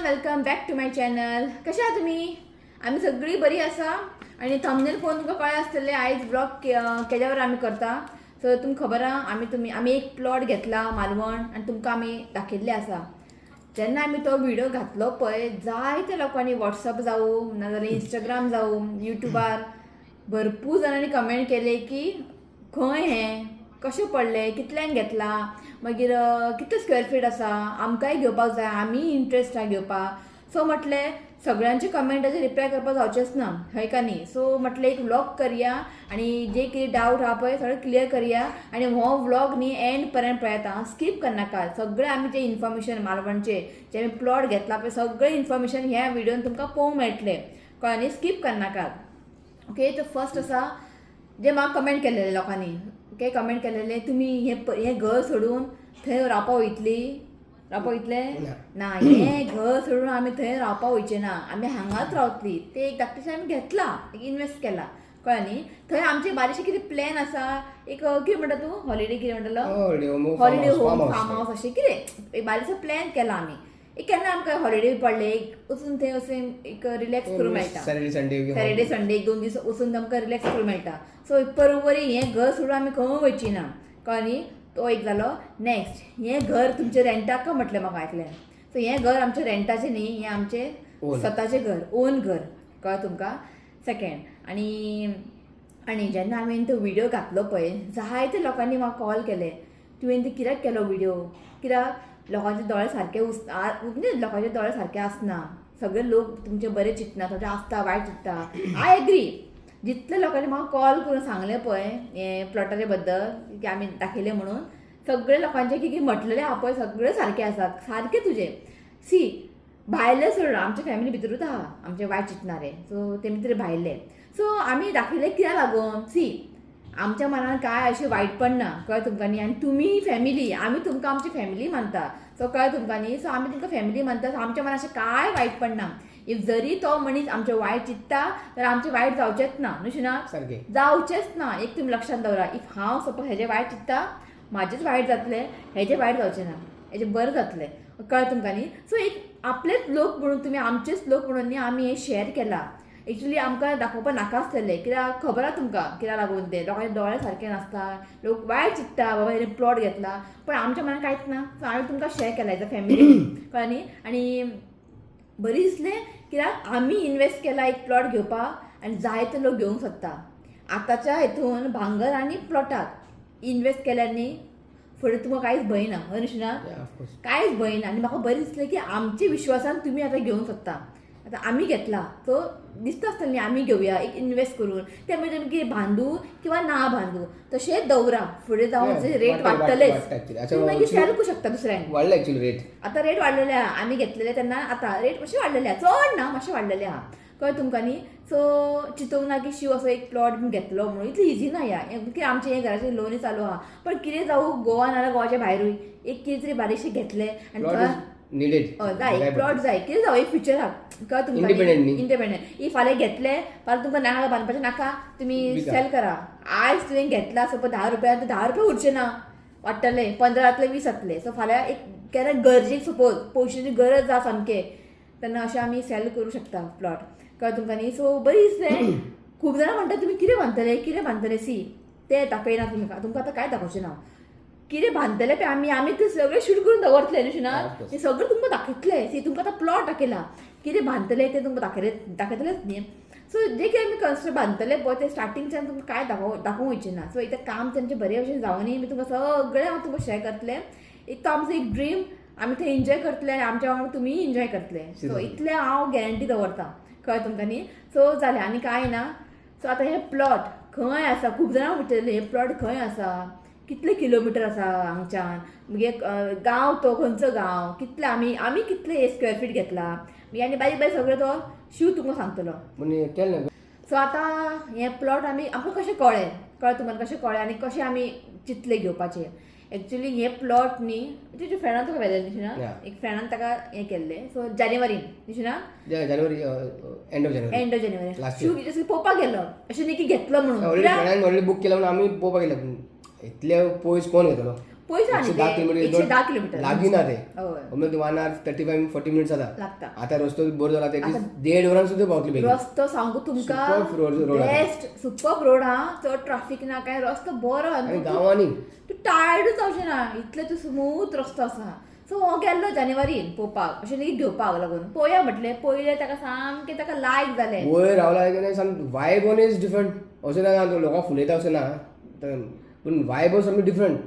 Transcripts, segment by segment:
Welcome back to my channel. कशा आहात तुमी? आमी सगळीं बरी आसा आनी थंबनेल पळोवन तुमकां कळ्ळें आसतलें आयज व्लॉग केल्यावर आमी करता. सो तुमकां खबर आहा, आमी तुमी आमी एक प्लॉट घेतला मालवण आनी तुमकां आमी दाखयल्लें आसा. जेन्ना आमी तो व्हिडिओ घातलो पळय, जायत्या लोकांनी वॉट्सअप जावं नाजाल्यार इंस्टाग्राम जावं युट्यूबार भरपूर जाणांनी कमेंट केले की खंय हें, कशें पडलें, कितल्यांक घेतलां, मागीर कितले स्क्वेअर फीट आसा, आमकांय घेवपाक जाय, आमीय इंट्रस्ट आहा घेवपाक. सो म्हटलें सगळ्यांचे कमेंटाचे रिप्लाय करपाक जावचेंच ना, हय का न्ही? सो म्हटलें एक व्लॉग करया आनी जे कितें डावट आहा पळय सगळें क्लियर करया. आनी हो व्लॉग न्ही एंड पर्यंत पळयात आं, स्कीप करनाका. सगळें आमी जें इन्फॉर्मेशन मालवणचें जें आमी प्लॉट घेतला पळय, सगळें इन्फॉर्मेशन ह्या व्हिडियोन तुमकां पळोवंक मेळटलें, कळ्ळें न्ही? स्कीप करनाकात. ओके, तर फर्स्ट आसा जे म्हाका कमेंट केलेले लोकांनी. ओके, कमेंट केलेले, तुमी हें हें घर सोडून थंय रावपा वयतली, रावपा वयतले? ना. ना, हें घर सोडून आमी थंय रावपा वयचे ना, आमी हांगाच रावतली. ते एक धाकटेशें आमी घेतला, एक इनवेस्ट केला, कळ्ळें न्ही? थंय आमचे बारीकशे कितें प्लॅन आसा, एक कितें म्हणटा तूं, हॉलिडे कितें म्हणटलो, holiday home, holiday home, farm house अशें कितें एक बारीकसो प्लॅन केला आमी. एक केन्ना आमकां हॉलिडे पडले एक वचून थंय वचून एक रिलॅक्स करूंक मेळटा. Saturday Sunday. Saturday Sunday एक दोन दीस वचून आमकां रिलॅक्स करूंक मेळटा. सो परवरी हें घर सोडून आमी खंय वयची ना, कळ्ळें न्ही? तो एक जालो. नेक्स्ट, हें घर तुमचें रेंटाक का म्हटलें म्हाका ऐकलें. सो हें घर आमचें रेंटाचें न्ही, हें आमचें Own. स्वताचें घर, ओन घर, कळ्ळें तुमकां? सेकेंड, आनी आनी जेन्ना हांवें तो व्हिडियो घातलो पळय, जायते लोकांनी म्हाका कॉल केले, तुवें ते कित्याक केलो व्हिडियो? कित्याक लोकांचे दोळे सारके म्हणजे लोकांचे दोळे सारके आसना, सगळे लोक तुमचे बरे चिंतना, थोडे आसता वायट चिंत्ता. I agree. जितले लोकांनी म्हाका कॉल करून सांगलें पळय हें प्लॉटाचे बद्दल की आमी दाखयलें म्हणून, सगळे लोकांचे की म्हटलेलें आहा पळय सगळे सारके आसा, सारके तुजे. सी, भायले सोड, आमच्या फॅमिली भितरूच आहा आमचे वायट चिंतणारे, सो तेमी तरी भायले. सो आमी दाखयले कित्याक लागून? सी, आमच्या मनान काय अशें वायटपण ना, कळ्ळें तुमकां न्ही? आनी तुमी फॅमिली, आमी तुमकां आमची फॅमिली मानता, सो कळ्ळें तुमकां न्ही? सो आमी तुमकां फॅमिली मानता, सो आमच्या मनान अशें कांय वायटपण ना. If जरी तो मनीस आमचें वायट चिंत्ता जाल्यार आमचें वायट जावचेंच ना, न्हू शिना? सारकें. जावचेंच ना. एक तुमी लक्षांत दवरा, if हांव सपोज हेजें वायट चिंत्ता, म्हाजेंच वायट जातलें, हेजें वायट जावचें ना, हेजें बरें जातलें, कळ्ळें तुमकां न्ही? सो एक आपलेच लोक म्हणून, तुमी आमचेच लोक म्हणून न्ही आमी हें शेअर केलां. एक्चुली आमकां दाखोवपाक नाका आसलेलें, कित्याक खबर आहा तुमकां कित्याक लागून तें, लोकांचे दोळे सारके नासता, लोक वायट चिंत्ता बाबा हेणें प्लॉट घेतला, पण आमच्या मनान कांयच ना. सो हांवें तुमकां शेअर केला एज अ फॅमिली, कळ्ळें न्ही? आनी बरी दिसलें कित्याक आमी इनवेस्ट केला एक प्लॉट घेवपाक आनी जायते लोक घेवंक सोदता. आतांच्या हितून भांगर आनी प्लॉटाक इनवेस्ट केल्यार न्ही फुडें तुमकां कांयच भंय ना, हय न्हू शिना? ऑफकोर्स. कांयच भंय ना. आनी म्हाका बरें दिसलें की आमचे विश्वासान तुमी आतां घेवंक सोदता. आतां आमी घेतला सो दिसता आसतलें न्ही आमी घेवया एक इनवेस्ट करून, ते मागीर तुमी कितें बांदू किंवा ना बांदू तशेंच दवरा, फुडें जावन रेट वाडटलेच, तुमी मागीर सेल करूं शकता दुसऱ्यांक. वाडला एक्चुअली रेट. आतां रेट वाडलेले आहा, आमी घेतलेले तेन्ना आतां रेट मातशे वाडलेले आहा, चड ना, मातशे वाडलेले आहा, कळ्ळें तुमकां न्ही? सो चिंतूंक ना की शीव असो एक प्लॉट बीन घेतलो म्हणून इतलें इजी ना ह्या, कित्याक आमचें हें घराचें लोनूय चालू आहा, पण कितें जावं गोवा नाल्यार गोवाच्या भायरूय एक कितें तरी बारीकशें घेतलें आनी प्लॉट थंय is needed. हय, जाय एक प्लॉट जाय, कितें जावं एक फ्युचराक, कळ्ळें तुमकां? Independent न्ही. इंडिपेंडंट. If फाल्यां घेतले, फाल्यां तुमकां नाका बांदपाचें नाका, तुमी विका. सेल करा. आयज तुवें घेतला सपोज 10 रुपया, तर 10 रुपया उरचे ना, वाडटले 15 जातले, 20 जातले. सो फाल्यां एक केन्ना गरजेक सपोज पयशांची गरज आसा सामकें, तेन्ना अशें आमी सेल करूं शकता प्लॉट, कळ्ळें तुमकां न्ही? सो बरी दिसलें. खूब जाणां म्हणटा तुमी कितें बांदतले, कितें बांदतले, सी तें दाखयना तुमकां, तुमकां आतां कांय दाखोवचें ना कितें बांदतले पळय आमी, आमी तें सगळें शूट करून दवरतले न्हू शिना? Yeah, of course. तें सगळें तुमकां दाखयतले. सी, तुमकां आतां प्लॉट दाखयला, कितें बांदतले तें तुमकां दाखयतलेच न्ही. सो जे कितें आमी कन्स्ट्रक्ट बांदतले पळय तें स्टार्टिंगच्यान तुमकां कांय दाखोवंक वयचें ना. सो इतलें काम तेंचें बरे भशेन जावनी मी तुमकां सगळें हांव तुमकां शेअर करतलें. एक तो आमचो एक ड्रीम, आमी थंय एन्जॉय करतले आनी आमच्या वांगडा तुमीय एन्जॉय करतले. सो इतलें हांव गॅरंटी दवरता, कळ्ळें तुमकां न्ही? सो जालें, आनी कांय ना. सो आतां हें प्लॉट खंय आसा, खूब जाणां विचारलें हें प्लॉट खंय आसा, कितले किलोमिटर आसा हांगच्यान, मागीर गांव तो खंयचो गांव, कितले आमी कितले स्क्वेअर फीट घेतला, मागीर आनी बारीक बारीक सगळें तो शिव तुमकां सांगतलो. पूण सो आतां हें प्लॉट आमी आमकां कशें कळ्ळें, कळ्ळें तुमकां कशें कळ्ळें आनी कशें आमी चिंतलें घेवपाचें? एक्चुली हें प्लॉट न्ही तुज्या फ्रेंडान तुका व्हेलें न्ही शिना? एक फ्रेंडान ताका हें केल्लें. सो जानेवारीन न्ही शिना? जानेवारी, end of January. End of January. Last Shiv जसं पळोवपाक गेलो, अशें न्ही की घेतलो म्हणून, ऑलरेडी फ्रेंडान ऑलरेडी बूक केला म्हणून आमी पळोवपाक गेले, इतले पयस कोण घेतलो? पयस आहा न्ही, 110 किलोमिटर. लागीं ना ते. हय. Almost 1 hour 35-40 minutes जाता. लागता. आतां रस्तो बरो जाला, ते देड वरान सुद्दां पावतले बेगीन. रस्तो सांगू तुमकां, Superb road आसा. बेस्ट, सुपर रोड हा. चड ट्राफीक ना काय, रस्तो बरो आहा. आनी गांवांनी तूं टायर्डूच जावचें ना, इतले तूं स्मूथ रस्तो आसा. सो हांव गेल्लो जानेवारीन पळोवपाक, अशें न्ही घेवपाक लागून. पळोवया म्हटलें, पळयलें, ताका सामकें ताका लायक जालें. वयर रावला की सामकें वायब ऑन is different. अशें ना लोकांक फुलयता अशें ना, पूण वायब सामकें डिफरंट.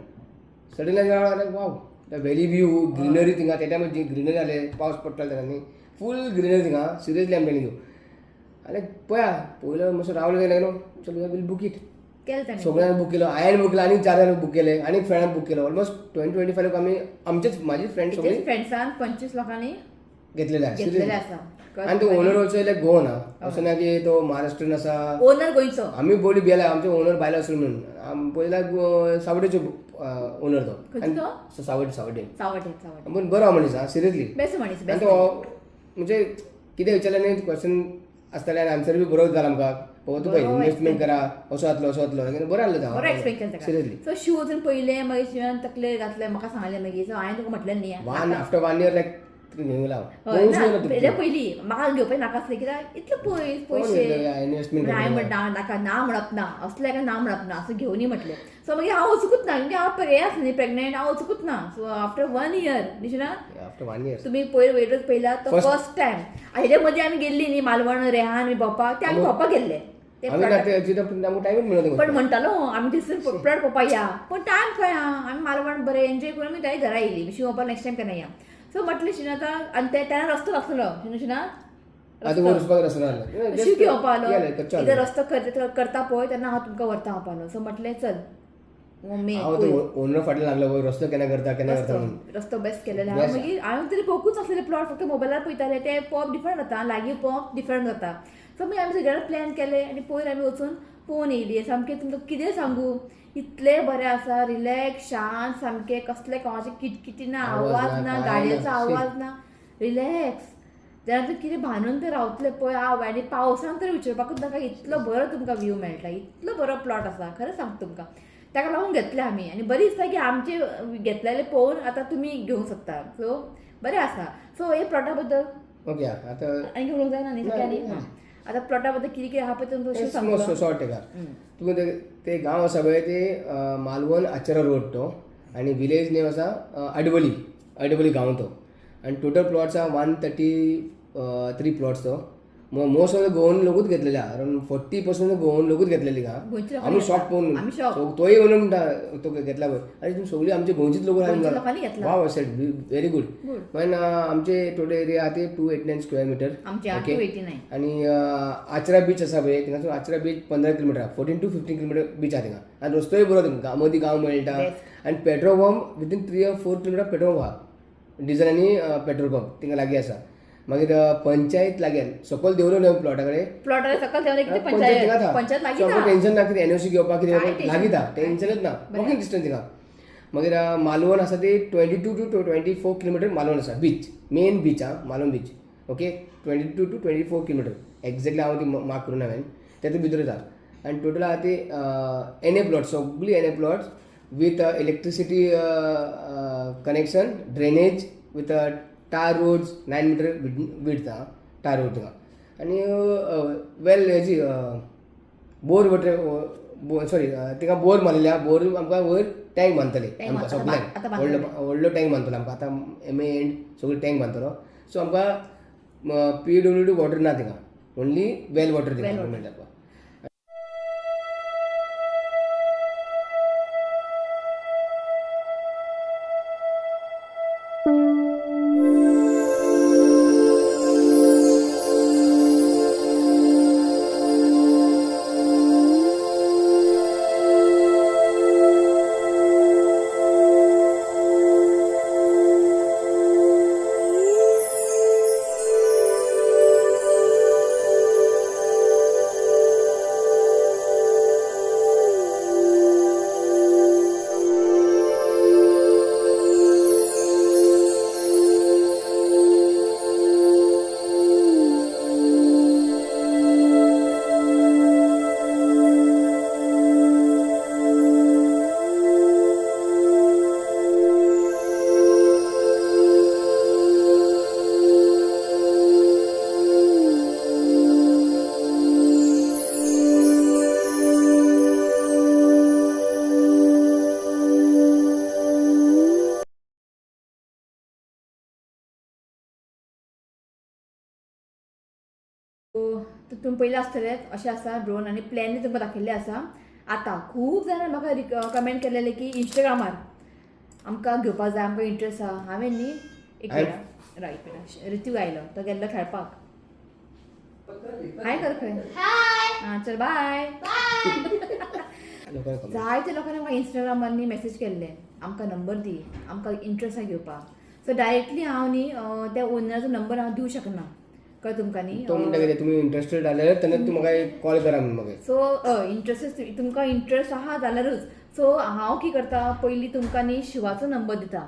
सडनली रावला, वाव, व्हॅली व्यू, ग्रिनरी थिंगा. त्या टायमार ग्रिनरी जाले, पावस पडटालो तेन्ना न्ही, फूल ग्रिनरी थिंगा. सिरियसली आम टेलिंग you. आनी पळया, पयलो मातसो रावलो जाल्यार न्हू, चल वील बूक it. केलें ताणें. सगळ्यांनी बूक केलो. हांवें बूक केलो आनी चार जाणांनी बूक केले आनी फ्रेंडान बूक केलो. ऑलमोस्ट 20-25 लोक आमी, आमचेच, म्हाजी फ्रेंड सगळी फ्रेंड्सान 25 लोकांनी घेतलेले आसा. घेतलेले आसा. आनी तो ओनर ऑल्सो लायक गोवन आहा. असो ना की तो महाराष्ट्रीयन आसा. ओनर गोंयचो. आमी बोली गेला आमचे ओनर भायलो आसलो म्हणून. पयला सावडेचो ओनर तो. खंयचो तो? सावड, सावडे. सावटे, सावटे. पूण बरो मनीस आहा, सिरियसली. बेस्ट मनीस. आनी बेस्ट. तो म्हणजे कितें विचारलें न्ही, क्वेश्चन आसताले आनी आन्सर बी बरो दितालो आमकां. बाबा तुका बरो. इन्वेस्टमेंट करा, असो जातलो, असो जातलो, बरें आहलो. बरो एक्सप्लेन केलें ताका. सिरियसली. सो शीव वचून पयलें, मागीर शिवान तकलेर घातलें, म्हाका सांगलें मागीर. सो हांवें तुका म्हटलें न्ही. वन आफ्टर वन इयर लायक घेवन गेला. हय ना, पयले पयलीं म्हाका घेवपाक नाका आसलें, कित्याक इतले पयस पयशे. इन्वेस्टमेंट. हांवें म्हणटा नाका, ना म्हणप ना, असलें काय ना म्हणप ना, असं घेवनी म्हटलें. सो मागीर हांव वचूंकच ना, म्हणजे हांव हे आसलें न्ही प्रेग्नेंट, हांव वचूंकच ना. सो आफ्टर वन इयर निशिना. After one year. तुमी पयर वयरच पयला तो First- first time. हेच्या मदीं आमी गेल्ली न्ही मालवण, रेहान बी भोंवपाक, ते आमी भोंवपाक गेल्ले ते आमी ना ते आमकां टायमूच मेळना. पण म्हणटालो आमी थंयसर प्लॉट पळोवपाक या, पण टायम खंय आहा. आमी मालवण बरें एन्जॉय करून आमी डायरेक्ट घरा येयली. शीव वचपाक नेक्स्ट टायम केन्ना या. सो म्हटलें शिना आतां आनी ते तेन्ना रस्तो आसलो शिना. आतां वयर वचपाक रस्तो नासलो. शीव घेवपा आलो, कच्चो. इधर रस्तो करता पळय, तेन्ना हांव तुमकां व्हरता म्हणपालो. सो म्हटलें चल मम्मी. हांव तो ओनर फाटल्यान लागलो, वयर रस्तो केन्ना करता, केन्ना करता म्हणून. रस्तो बेस्ट केलेलो आहा. मागीर हांवें तरी पळोवकूच आसलेले प्लॉट, फक्त मोबायलार पळयताले. ते पळोवप डिफरंट जाता, लागीं पळोवप डिफरंट जाता. सो मागीर आमी सगळ्यांनी प्लॅन केले आनी पयर आमी वचून पळोवन येयली. सामकें तुमकां कितें सांगू, इतलें बरें आसा, रिलॅक्स, शांत सामकें. कसले कोणाचे किटकिटी ना, आवाज आवाज ना, ना, कांय गाडयेचो ना. आवाज ना, रिलॅक्स. जेन्ना तुमी कितें बांदून तर रावतले पळय हांव. आनी पावसान तर विचारपाकूच नाका, इतलो बरो तुमकां व्यू मेळटा, इतलो बरो प्लॉट आसा. खरें सांगता तुमकां, ताका लागून घेतले आमी. आनी बरी दिसता की आमचे घेतलेले पळोवन आतां तुमी घेवंक शकता. सो बरें आसा. सो हे प्लॉटा बद्दल ओके, आतां आनी उलोवंक जायना न्ही सगळ्यांनी. आतां प्लॉटा बद्दल कितें कितें आहा पळय तुमकां अशें सांगता. शॉर्ट एका तुमी ते गांव आसा पळय ते मालवण आचरा रोड तो आनी विलेज नेम आसा अडवली, अडवली गांव तो. आनी टोटल प्लॉट्स आहा 133 प्लॉट्स. तो मोस्ट ऑफ the Goan लोकूच घेतलेले आहा, अराउंड 40% गोवन लोकूच घेतलेले गोंयचे हा. लोकांनी आमी शॉक घेतला. पळोवन. आमी shock. So तोय ओनर म्हणटा, तो घेतला पळय, आरे तुमी सगळी आमचे गोंयचीच लोक. गोंयच्या लोकांनी घेतला. वाव, सेट, व्हेरी गुड. Good. मागीर आमचे टोटल एरिया आहा ते 289 स्क्वेअर मिटर. आमचे 289. आनी आचरा बीच आसा पळय, थिंगासून Achara beach 15 kilometre, 14 to 15 kilometre beach आहा थिंगा. आनी रस्तोय बरो थिंगा, मदीं गांव मेळटा. Best. आनी petrol pump within 3 or 4 kilometer petrol pump आहा, डिझल आनी पेट्रोल पंप थिंगा लागीं आसा. मागीर पंचायत लागीं, सकयल देंवलो न्हय प्लॉटा कडेन. प्लॉटार सकयल देंवले कितें पंचायत पंचायत थिंगाच आहा. पंचायत लागीं. सो आमकां टेन्शन ना कितें एनओसी घेवपाक कितें. कांय tension लागीं आहा, टेन्शनच ना, वॉकिंग डिस्टन्स थिंगा. मागीर मालवण आसा ते 22 to 24 kilometer Malvan आसा. बीच, मेन बीच आहा Malvan beach. Okay, 22 to 24 kilometer exactly हांव ती मार्क करून हांवें तेतून भितर येता. आनी टोटल आहा ते एन ए प्लॉट, सगळी NA plots with electricity connection, drainage, with tar roads, 9 meter width आहा टार रोड थिंगा. आनी वेल हेजी बोर वॉटर, सॉरी, थिंगा बोर मारलेली आहा. बोर आमकां वयर टँक बांदतले Tank आमकां आतां सगल्यांक. आतां व्हडलो व्हडलो टँक बांदतलो आमकां आतां एम ए एंड सगळी टँक बांदतलो. सो आमकां पीडब्ल्यूडी वॉटर ना थिंगा, ओन्ली वेल वॉटर थिंगा मेळटा आमकां. तुमी पयलें आसतले अशें आसा ड्रोन आनी प्लॅनूय तुमकां दाखयल्ले आसा. आतां खूब जाणां म्हाका कमेंट केलेले की इंस्टाग्रामार आमकां घेवपाक जाय, आमकां इंट्रस्ट आसा. हांवें न्ही एक मिनट राव, एक मिनट, ऋतू आयलो तो गेल्लो खेळपाक. हाय कर खंय. हाय. आं चल बाय. लोकांक खबर. जायते लोकांनी म्हाका इंस्टाग्रामार न्ही मॅसेज केल्ले, आमकां नंबर दी, आमकां इंट्रस्ट आसा घेवपाक. सो डायरेक्टली हांव न्ही त्या ओनराचो नंबर हांव दिवं शकना, कळ्ळें तुमकां न्ही. तो म्हणटा कितें तुमी इंट्रस्टेड जाल्यार तेन्ना तूं म्हाका एक कॉल करा म्हणून मागीर. सो इंट्रस्ट, तुमकां इंट्रस्ट आहा जाल्यारूच. सो हांव कितें करता, पयलीं तुमकां न्ही शिवाचो नंबर दिता.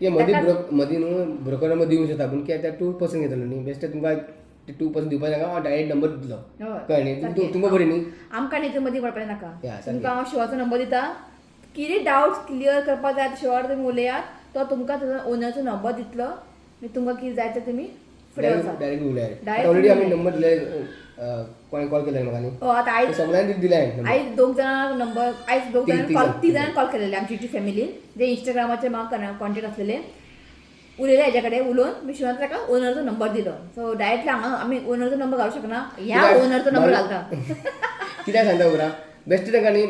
कित्याक मदीं ब्रोक मदीं न्हू ब्रोकर नंबर दिवंक शकता, पूण कित्याक ते 2% घेतलो न्ही, बेश्टे तुमकां 2% दिवपाक नाका, हांव डायरेक्ट नंबर दितलो. कळ्ळें न्ही? तुमकां बरें न्ही. आमकां न्ही मदीं पडपाचें नाका. या, सारकें. तुमकां हांव शिवाचो नंबर दिता. कितें डावट्स क्लियर करपाक जाय शिवार तुमी उलयात, तो तुमकां ताजो ओनराचो नंबर दितलो. मागीर तुमकां कितें जाय तें तुमी फुडें वचात. डायरेक्ट उलयात. Direct already आमी उलयात. नंबर दिले, कोणें कॉल केले म्हाका न्ही. हय, आतां आयज सगळ्यांनी दिले नंबर. आयज दोग जाणांक नंबर, आयज दोग जाणांक तीग कॉल जाण. तीग जाणांक कॉल केलेले आमची जी फॅमिली जे इंस्टाग्रामाचेर म्हाका कॉन्टेक्ट आसलेले, उलयले हेज्या कडेन उलोवन मी शिवान ताका ओनरचो नंबर दिलो. सो डायरेक्टली हांगा आमी ओनरचो नंबर घालूंक शकना, ह्या ओनरचो नंबर घालता. कित्याक सांगता खबर आहा, बेश्टे तांकां न्ही,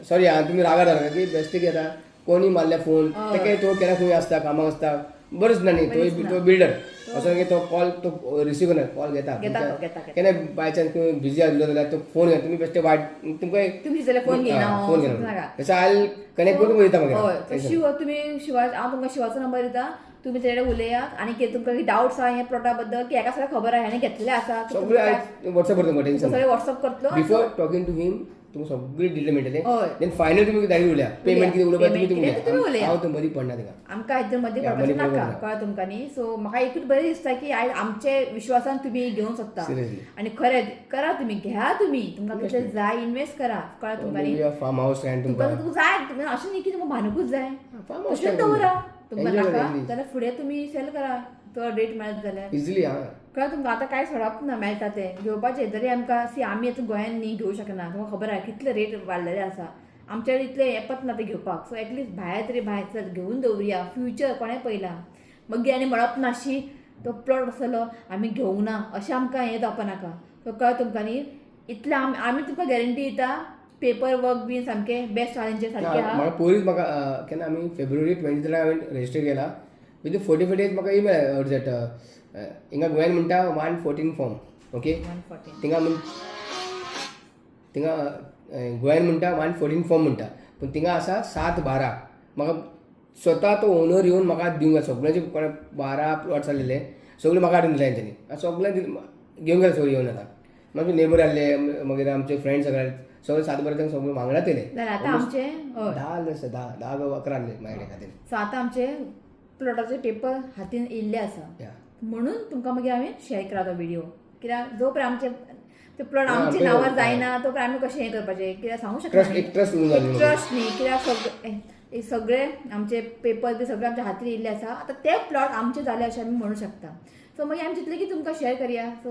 सॉरी आं तुमी रागार जाता की बेश्टे कितें जाता, कोणी मारल्या फोन ताका, तो केन्ना खंय आसता, कामाक आसता, बरोच ना न्ही. तो तो बिल्डर असो की तो कॉल तो रिसीव करना, कॉल घेता. घेता तो, घेता, घेता. केन्ना बाय चान्स बिजी आसलो जाल्यार तो फोन घेता, तुमी बेश्टे वायट तुमकां एक तुमी जाल्यार फोन घेयना. फोन घेना, तशें आयल कनेक्ट करून दिता हय. मागीर. सो शिव, तुमी शिवा, हांव तुमकां शिवाचो नंबर दिता, तुमी तेजे कडेन उलयात आनी कितें तुमकां डावट्स आहा ह्या प्लॉटा बद्दल की हेका सगळें खबर आहा, हेणें घेतलेलें आसा. सगळे वॉट्सएप करता, टेन्शन. सगळें वॉट्सअप करतलो. बिफोर टॉकिंग टू हिम तुमकां सगळी डिटेल मेळटले. हय. देन फायनल तुमी डायरेक्ट उलया, पेमेंट कितें उलोवपाक Payment तुमी कितें तुमी उलया. उलया. हांव थंय मदीं पडना ताका. आमकां हितून मदीं या, पडपाचें मदीं नाका. पडपाचें. कळ्ळें तुमकां न्ही. सो म्हाका एकूच बरें दिसता की आयज आमचे विश्वासान तुमी घेवंक शकता. Seriously. आनी खरें करा तुमी, घेया तुमी, तुमकां कितले जाय इन्वेस्ट करा, कळ्ळें तुमकां न्ही. फार्म हाऊस काय तुमकां तुमकां तुमकां जाय, तुमकां अशें न्ही की तुमकां भानकूच जाय. फार्म हाऊस तशें दवरा, तुमकां Enjoy नाका करा. जाल्यार फुडें तुमी सेल करा, चड रेट मेळत जाल्यार. इजिली हा. कळ्ळें तुमकां? आतां कांय सोडप ना, मेळटा तें घेवपाचें. जरी आमकां सी आमी आतां गोंयान न्ही घेवं शकना, तुमकां खबर आहा कितले रेट वाडलेले आसा, आमच्या इतले येपत ना ते घेवपाक. सो एटलिस्ट भायर तरी भायर चल घेवन दवरुया, फ्युचर कोणें पळयलां. मागीर आनी म्हणप ना शी तो प्लॉट आसलो आमी घेवंक ना, अशें आमकां हें जावपा नाका. सो कळ्ळें तुमकां न्ही, इतलें आमी तुमकां गॅरंटी दिता, पेपर वर्क बीन सामकें बेस्ट आहा तेंचें, सारकें आहा. म्हाका पयरूच म्हाका केन्ना आमी फेब्रुवारी 23 हांवें रजिस्टर केला, विदीन 45 डेज म्हाका ईमेल अर्जंट. हिंगा गोंयान म्हणटा 114 फॉर्म, ओके. 114. थिंगा म्हण थिंगा गोंयान म्हणटा 114 फॉर्म म्हणटा, पूण थिंगा आसा 7/12. म्हाका स्वता तो ओनर येवन म्हाका दिवंक जाय. सगळ्यांचे कोणा 12 प्लॉट्स आसलेले सगळे म्हाका हाडून दिले तेंच्यांनी आनी सगळे घेवन गेले सगळे येवन. आतां मागीर नेबर आसले, मागीर आमचे फ्रेंड्स सगळे सगळे 7/12 तांकां सगळे वांगडाच येयले. जाल्यार आतां आमचे, हय. 10 आसले आसता, 10 10 11 आसले म्हाजे खातीर. सो आतां आमचे प्लॉटाचे पेपर हातीन येयल्ले आसा म्हणून तुमकां मागीर आमी शेअर करा तो व्हिडिओ. कित्याक जो पर्यंत आमचे ते प्लॉट आमच्या नांवार जायना तो पर्यंत आमी कशें हें करपाचें, कित्याक सांगू शकना. ट्रस्ट, एक ट्रस्ट उरूंक जाय न्ही. ट्रस्ट न्ही, कित्याक सगळे सगळे आमचे पेपर बी सगळे आमच्या हातीर येयल्ले आसा. आतां ते प्लॉट आमचे जाले अशें आमी म्हणू शकता. सो मागीर आमी चिंतलें की तुमकां शेअर करया. सो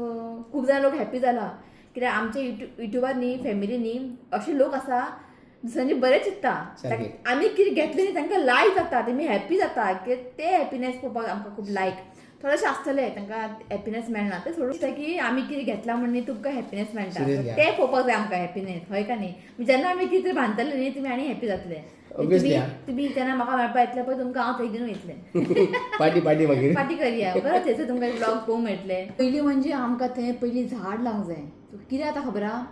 खूब जाण लोक हॅप्पी जाला, कित्याक आमच्या युट्यूबार न्ही फॅमिली न्ही अशे लोक आसा दुसऱ्यांचे बरें चिंत्ता. आमी कितें घेतलें न्ही तांकां लायक जाता, तेमी हॅप्पी जाता की ते हॅप्पीनेस पळोवपाक आमकां खूब लायक. थोडेशे आसतले तांकां हॅप्पीनेस मेळना, ते सोडून दिसता की आमी कितें घेतलां म्हण न्ही तुमकां हॅप्पीनेस मेळटा. ते पळोवपाक जाय आमकां हॅप्पीनेस, हय का न्ही? जेन्ना आमी कितें तरी बांदतले न्ही तुमी आनी हॅप्पी जातले. तुमी तेन्ना म्हाका मेळपा येतले पळय, तुमकां हांव थंय घेवन वयतलें. पार्टी पार्टी मागीर पार्टी करया बरें, थंयसर तुमकां ब्लॉग पळोवंक मेळटले. पयलीं म्हणजे आमकां थंय पयलीं झाड लावंक जाय. कितें आतां खबर आहा,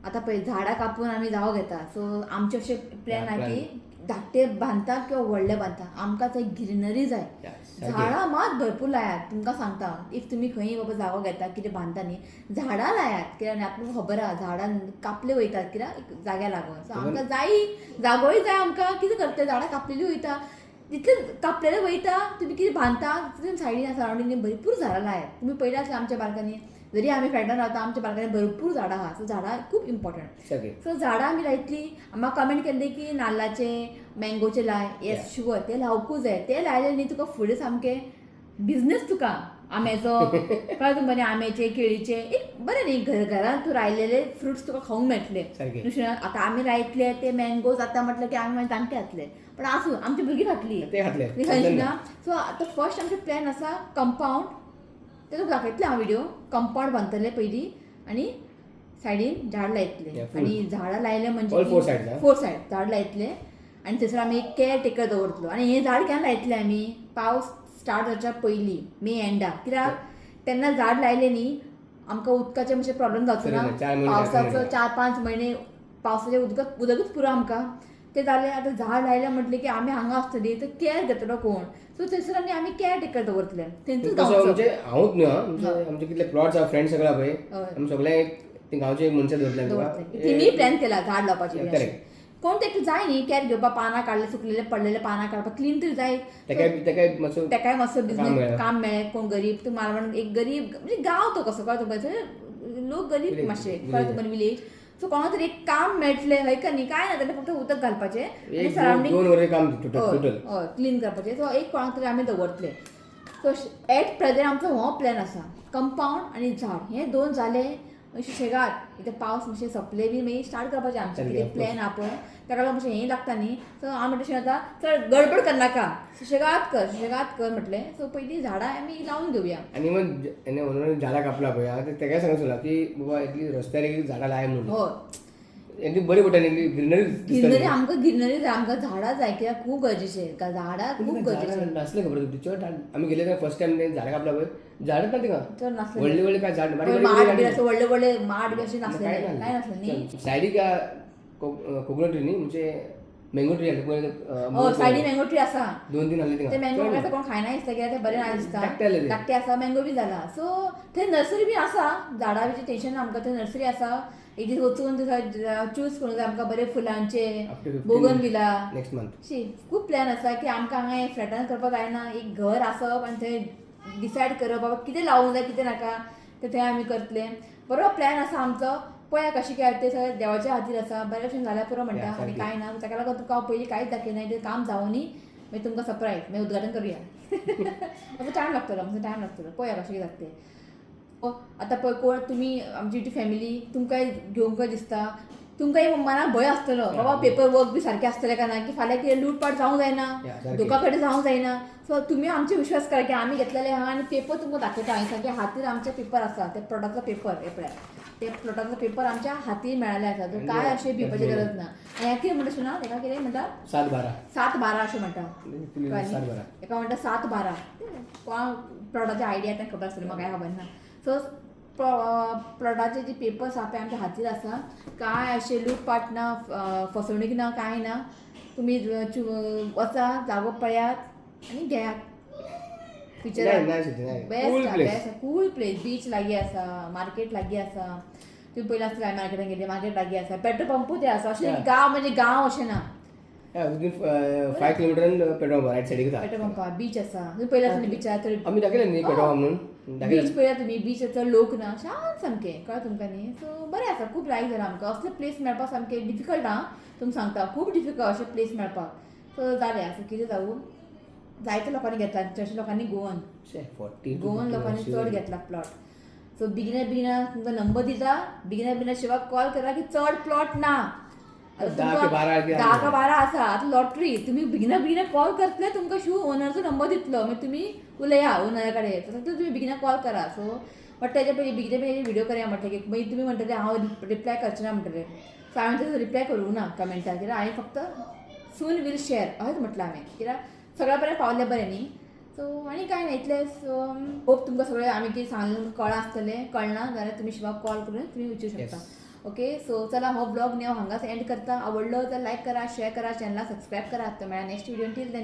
आतां पळय झाडां कापून आमी जागो घेता. सो आमचे अशे प्लॅन आहा की धाकटे बांदता किंवा व्हडले बांदता, आमकां थंय ग्रिनरी जाय. झाडां मात भरपूर लायात, तुमकां सांगता. If तुमी खंय बाबा जागो घेता कितें बांदता न्ही, झाडां लायात. कित्याक आपल्याक खबर आहा झाडां कापले वयतात कित्याक जाग्या लागून. सो आमकां जाय जागोय जाय, आमकां कितें करतले, झाडां कापलेली वयता, जितले कापलेले वयता तुमी कितें बांदता तितून सायडीन सरावंडींग भरपूर झाडां लायात. तुमी पयलें आसलें आमच्या बाल्कनी, जरी आमी फ्लॅटान रावता आमच्या बाल्कनी भरपूर झाडां आहा. सो झाडां खूब इम्पॉर्टंट. सो झाडां आमी लायतली. म्हाका कमेंट केल्ली की नाल्लाचे मँगोचे लाय. येस, शुअर, ते लावकूच जाय. ते लायले न्ही तुका फुडें सामकें बिजनेस तुका आंब्याचो, कळ्ळें तुमकां न्ही, आंब्याचे केळीचे एक बरें न्ही, घरांत तूं रायलेले फ्रुट्स तुका खावंक मेळटले. आतां आमी लायतले ते मँगो जाता म्हटल्यार की आमी मागीर जाणटे जातले, पण आसूं आमची भुरगीं खातली ते. ना. सो आतां फर्स्ट आमचें प्लॅन आसा कंपावंड, ते तुका दाखयतलें हांव व्हिडिओ. कंपावंड बांदतले पयलीं आनी सायडीन झाड लायतले. Yeah, full. आनी झाडां लायले म्हणजे All four sides, हा? फोर सायड झाड लायतले आनी थंयसर आमी एक केअर टेकर दवरतलो. आनी हें झाड केन्ना लायतले आमी? पावस स्टार्ट जावच्या पयलीं, मे एंडाक, कित्याक तेन्ना झाड लायलें न्ही आमकां उदकाचे मातशे प्रॉब्लेम जावचो ना. खरें, 4 म्हयने. पावसाचो 4 म्हयने. 4-5 म्हयने पावसाचें उदक उदकच पुरो आमकां. तें जालें, आतां झाड लायलें म्हटलें की आमी हांगा आसतली तर केअर घेतलो कोण? सो थंयसर आमी केअर टेकर दवरतले तेंचोच कसो गांवचो. म्हणजे हांवूच न्हू हा, म्हणजे आमचे कितले प्लॉट्स आहा, फ्रेंड्स सगळे पळय, हय. आमी सगळे एक ते गांवचे एक मनशां दवरतले आमी दवरतले. तुका. तिमीय प्लॅन केला झाड लावपाचे बी. Correct. अशें कोण तेका जाय न्ही केअर घेवपाक, पानां काडले, सुकलेले पडलेले पानां काडपाक, क्लीन तरी जाय. तेकाय मातसो तेकाय मातसो काम बिझनेस मेळ्ळें. काम मेळ्ळें. कोण गरीब तूं मालवण एक गरीब म्हणजे गांव तो कसो, कळ्ळें तुका? थंय लोक गरीब Village, मातशे, village. कळ्ळें तुका? विलेज. सो कोणाक तरी एक काम मेळटलें, हय का न्ही? कांय ना जाल्यार फक्त उदक घालपाचें आनी एक सरावंडींग 2 वरां काम टोटल टोटल. हय, क्लीन करपाचें. सो एक कोणाक तरी आमी दवरतले. सो एट प्रेजेंट आमचो हो प्लॅन आसा, कंपावंड आनी झाड हे दोन जाले सुशेगाद. इतें पावस मातशें सोंपले बी मागीर स्टार्ट करपाचें आमचें सारकें, कितें of plan आहा पळय, ताका लागून मातशें हें लागता न्ही. सो हांव म्हणटा तशें आतां चड गडबड करनाका, सुशेगाद कर, सुशेगाद कर म्हटलें. सो पयलीं झाडां आमी लावन घेवया. आनी मग हेणे ओनरान झाडां कापला पळय, हांव तेकाय सांगूंक सोदला की बाबा एटलीस्ट रस्त्यार एक झाडां लाय म्हणून. हय. एटलीस्ट बरी पडटा न्ही, ग्रिनरी दिसता. गिरनरी आमकां गिरनरी जाय, आमकां झाडां जाय, कित्याक खूब गरजेचें, झाडां खूब गरजेचें. झाडां नासलें खबर तुका, चड झाड आमी गेले तेन्ना फर्स्ट टायम झाडां कापला पळय, झाडांच ना थिंगा. चड नासलें. व्हडले व्हडले काय झाड, बारीक माड बारीक बी झाडां. आसा, व्हडले व्हडले माड बी अशें नासलें. काय कांय नासलें न्ही. सायडीक कोकोनट ट्री न्ही, म्हणजे मँगो ट्री आसले पळय. हय, सायडीन मँगो ट्री आसा. दोन तीन आसले ते थिंगा. मँगो आतां कोण खायना दिसता, कित्याक ते बरें ना दिसता. धाकटे आसले ते. धाकटे आसा, मँगो बी जाला. सो थंय नर्सरी बी आसा, झाडां बी टेंशन ना आमकां. थंय नर्सरी आसा, एक दीस वचून थंय चूज करूंक जाय आमकां बरे फुलांचे. Up to 15 bougainvillea. Next month. शी खूब प्लॅन आसा की आमकां हांगा फ्लॅटान करपाक जायना. एक घर आसप आनी थंय डिसायड करप बाबा कितें लावूंक जाय, कितें नाका, तें थंय आमी करतले. बरो प्लॅन आसा आमचो, पळया कशें कितें तें सगळें देवाच्या हातीर आसा. बरें भशेन जाल्यार पुरो म्हणटा. आनी सारकें. कांय ना. ताका लागून तुका हांव पयलीं कांयच दाखयना, तें काम जावनी मागीर तुमकां सरप्रायज, मागीर उद्घाटन करुया. मातसो टायम लागतलो, मातसो टायम लागतलो. पळया कशें कितें जाता तें. आतां पळय कोण तुमी आमची ती फॅमिली तुमकांय घेवंक दिसता, तुमकांय मनाक भंय आसतलो बाबा पेपर वर्क बी सारकें आसतलें काय ना, की फाल्यां कितें लूटपाट जावंक जायना, सारकें. धोकाकडे जावंक जायना. सो तुमी आमचे विश्वास करा की आमी घेतलेले आहा आनी पेपर तुमकां दाखयता हांवें, सारके हातीर आमचे पेपर आसा. ते प्लॉटाचो पेपर हे पळय, ते प्लॉटाचो पेपर आमच्या हातीर मेळ्ळेले आसा. तर काय अशें भिवपाची गरज ना. आनी हें कितें म्हणटा सुना, तेका कितें म्हणटा? 7-12. 7-12 अशें म्हणटा. 7-12. एका म्हणटा 7-12. कोणा प्लॉटाचे आयडिया तांकां खबर आसतली, म्हाका खबर ना. सो प्लॉटाचे जे पेपर्स आहा पळय आमच्या हातीर आसा. कांय अशें लूटपाट ना, फसवणूक ना, कांय ना. तुमी वचा, जागो पळयात आनी घेयात. नाही, नाही सिटी, नाही. Cool best place. Best, cool place. Beach लागीं आसा, मार्केट लागीं आसा. तुमी पयलीं आसतलें हांवें मार्केटान गेली, मार्केट लागीं आसा, पेट्रोल पंपूय ते आसा. अशें गांव म्हणजे गांव अशें ना. विदीन 5 किलोमिटरान पेट्रोल पंप रायट सायडीक आसा. पेट्रोल पंपा बीच आसा. तुमी पयलीं आसतलें बिचार तर. आमी दाखयलें न्ही पेट्रोल पंप म्हणून दाखयलें. बीच पळयला तुमी? बीच चड लोक ना, शांत सामकें, कळ्ळें तुमकां न्ही? सो बरें आसा, खूब लायक जाला आमकां. असले प्लेस मेळपाक सामकें डिफिकल्ट आहा, तुमकां सांगता, खूब डिफिकल्ट अशें प्लेस मेळपाक. सो जालें आसा कितें जावूं, जायते लोकांनी घेतला, चडशे लोकांनी गोवन 40 गोवन लोकांनी चड घेतला प्लॉट. सो बेगिना बेगिना तुमकां नंबर दिता, बेगिना बेगिना शिवाक कॉल करा की चड प्लॉट ना आतां. 10 तुमकां का 12 कितें 10 का 12 आसा आतां लॉटरी. तुमी बेगिना बेगिना कॉल करतले, तुमकां शू ओनरचो नंबर दितलो, मागीर तुमी उलया ओनरा कडेन. तसो तुमी बेगिना कॉल करा. सो बट तेजे पयलीं बेगिना बेगीन व्हिडियो करया म्हटलें की मागीर तुमी म्हणटले हांव रिप्लाय करचें ना म्हणटलें. सो हांवें तेजो रिप्लाय करूंक ना कमेंटाक, कित्याक हांवें फक्त सून will share अशेंच म्हटलां हांवें, कित्याक सगळ्या बरें पावलें बरें न्ही. सो आनी कांय ना इतलें. सो होप तुमकां सगळें आमी कितें सांगलें कळ्ळां आसतलें. कळना जाल्यार तुमी शिवाक कॉल करून तुमी विचारूं शकता. ओके, सो चला हो ब्लॉग न्ही हांव हांगाच एंड करता. आवडलो तर लायक करा, शेअर करा, चॅनलाक सबस्क्रायब करा. तर मेळ्ळा नेक्स्ट व्हिडिओ. Till then.